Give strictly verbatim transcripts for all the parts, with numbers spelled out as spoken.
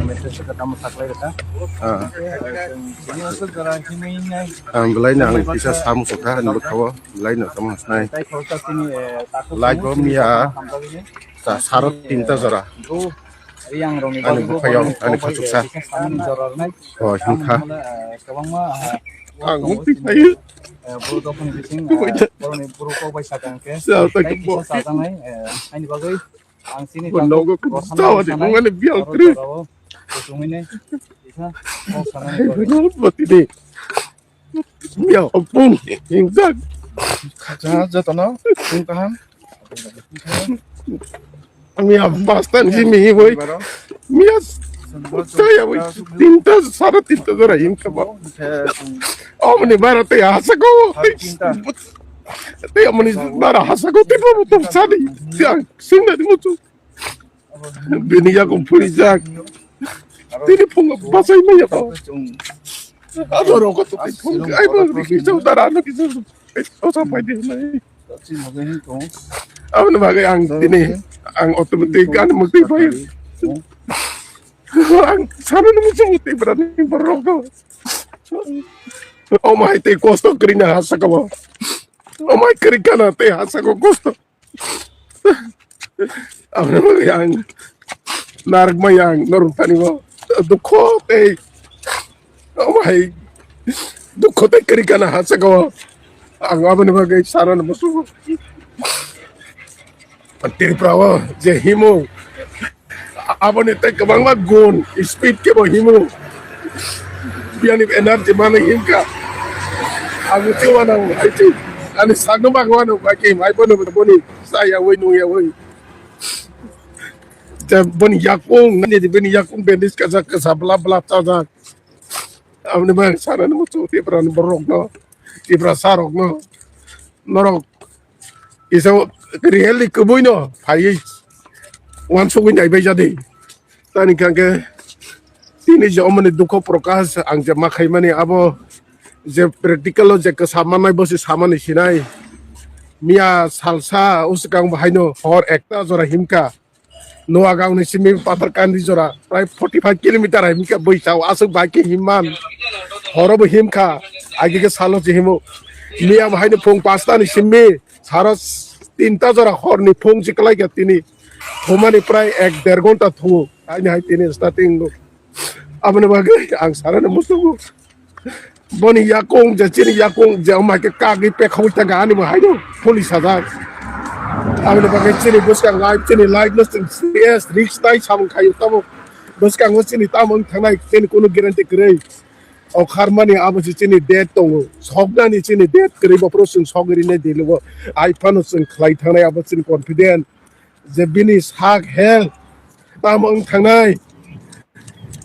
Message ka tamo saklai rwkha. Ah. Ang belai no ang kisa sam sukha, ang bwkha o belai no tamo hasnai. Live o miya ta saro tinta jora. Ani bwkha o ani khachuksa. Oh, hinkha. Ang bwkha o. Kubai da. Sa ta kubai. Ang chini nogo kisa wadi mangani bial kri. Kusungini kisa. Ai, bwino bati de. Miya opung, ingjak. Khacha jotono, pung kaham. Miya pastan si mihi boi. Miya saya boi. Tinta, sara tinta jora hinkha ba. Omni bara te hasako. Te omni bara hasako te bo to sadi. Yang sinda di mutu. Bini yago phurijak. Tini phungo bachai maya to. Abo roko to phung ai bo riki jang dara no kisa. Osa pai di nai. Abo ni bagai ang tini ang automatic ani mukti pai. Ang sana ni musu mukti berani borok to. Omai te kosto krina hasako. Omai krikana te hasako kosto. Aboni bagwi ang narwkma yang norok thani bo dukho tei omo hai dukho tei kwrwi gana ha saka o ang aboni bagwi sanani muchungo. Tripura o je himo aboni tei kwbangma gun speed kebo himo. Biyani energy mani himkha. Ang uchi wanang hai chi. Ani sakno bagwano bai ke mai bono boni saya wai nung ya wai. Te boni yakung nani de boni yakung bendis kasa kasa bla bla ta ta. Aboni bai sana no chu Tripura ni borok no. Tripura sarok no. Norok isa really kubui no phai wansugwi nai bai jadi. Tani kangke tini je omoni dukho prokash ang je ma khaimani abo je practical o je kwsa mannai bo se samani sinai. Miya salsa usukang bo haino hor ekta jora himka. Noagang ni simi Pathar Kandi jora prai forty five kilometer hai himka bui sao asuk bai ke himman. Horo bo himka agi ke salo je himo. Miya bo haino phung pasta ni simi saro tinta jora hor ni phung jiklai ga tini. Thumani prai ek der ghonta thu. Aini hai tini starting go. Aboni bagwi ang sarani musugo. Boni yakung je chini yakung je omai ke kagwi pekhawi ta gani bo haino police sajak. Aboni bagwi chini bwskang life chini life no chwng serious risk tai samung khayo tamo. Bwskango chini tamo wng thangnai chini kunu guarantee kwrwi. O kharmani abo se chini date tongo. Soknani chini date kwrwi bo phuru chwng sogwi rinai dilo. Ai phano chwng khlai thangnai abo chini confident. Je bini sak hel tamo wng thangnai.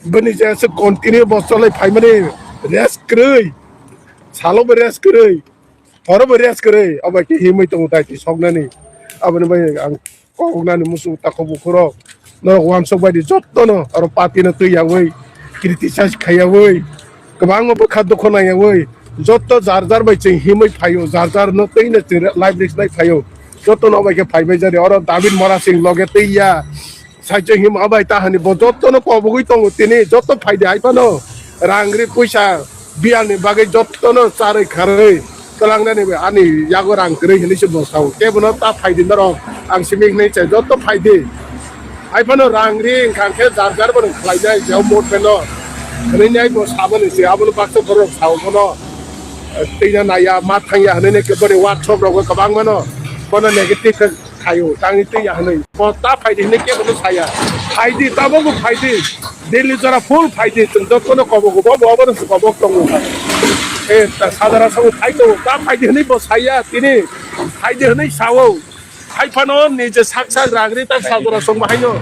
Bini je se continue bo cholai phaimani rest kwrwi. Salo bo rest kwrwi. Horo bo rest kwrwi. Abo ke himwi tongo tai ti soknani. Aboni bai ang koknani musu tako bukhuro. Norok wansok bai di jotto no aro party no twi yawi criticize khaiyawi. Kwbangma bwkha dukhu naiyawi jotto jar jar bai chwng himwi phaio, jar jar no twi no chwng life risk nai phaio. Jotto no bai khe phaibai jari oro David Mora Singh loge twi ya. Saichung him abai ta hani bo jotto no kobogwi tongo tini jotto phaidi hai phano rang ri puisa biyal ni bagwi jotto no charwi kharwi. Twlangnani bai ani yago rang kwrwi hinwi se bo sao. Kebono ta phaidi norok, ang simi hinwi chai, jotto phaidi. Hai phano rang ri wngkha khe jar jar bono khlainai, je mood pheno hinwi nai bo saboni se, abono baksa borok sao bono, eh, twina naiya, ma thangya hinwi nai khe boni workshop rogo kwbang mano, bono negative khe khaio, tangwi twiya hinwi. Bo ta phaidi hinwi kebono saya. Phaidi, tabukbo phaidi. Delhi jora full phaidi, chwng jotono kobok, bo, bo, obono se kobok tongo. Eh, ta sajara sabo phai tongo, ta phaidi hinwi bo saya, tini phaidi hinwi sao. Hai phano nije sak sak rang ri ta sajara song bahaino.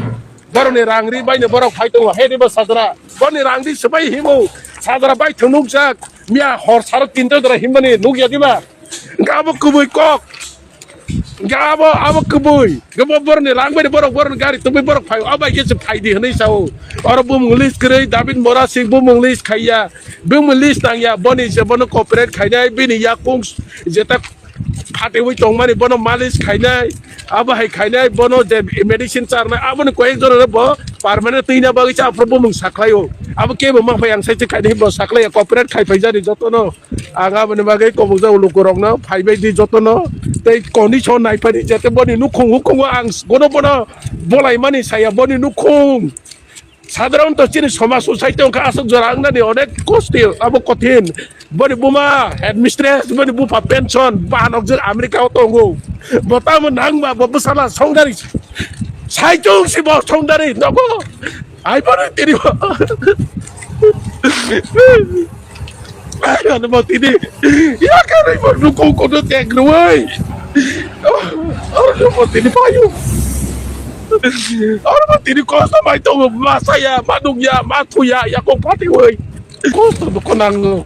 Boroni rang ri baino borok phai tongo, he ri bo sajara. Boni rang ri swbai himo, sajara bai thung nukjak. Miya hor saro tinta jora himbani nukya diba? Hingke abo kubui kok. Hingke abo, abo kubui. Hingke bo boroni rang bai borok, boroni gari tubui borok phai, abai khe se phaidi hinui sao. Oro bumung list kwrwi, David Mora Singh bumung list khaiya. Bumung list nangya, boni je bono cooperate khainai, bini yakung jeta Atiwi tongmani bono malis khainai, abo hai khainai, bono je medicine charnai, aboni koyek jora bo permanent twina bagwi cha, aphuru bumung saklaio. Abo kebo mang phai ang sai khainai bo saklai, cooperate khai phaijani jotono. Ang aboni bagwi kobokjak lukurokno phaibai di jotono. Tei condition naiphani jete boni nukhung hukhungo ang bono bono bolaimani saya boni nukhung. Sadharanto chini somaj society wngkha aswk jora wngnani onek kosti abo kothin. Boni buma headmistress, boni bupha pension, bahanok jwk America o tongo. Bo tamo nangma bo bwsala songdari. Saichung si bo songdari nogo. Ai boni tini bo. Ano mo tini, ya kare mo nuko kono tek ruwai. Oro mo tini payu. Oro mo tini kosto mai tongo, masaya, manukya, mathuya, ya ko pati wai. Kosto do konang.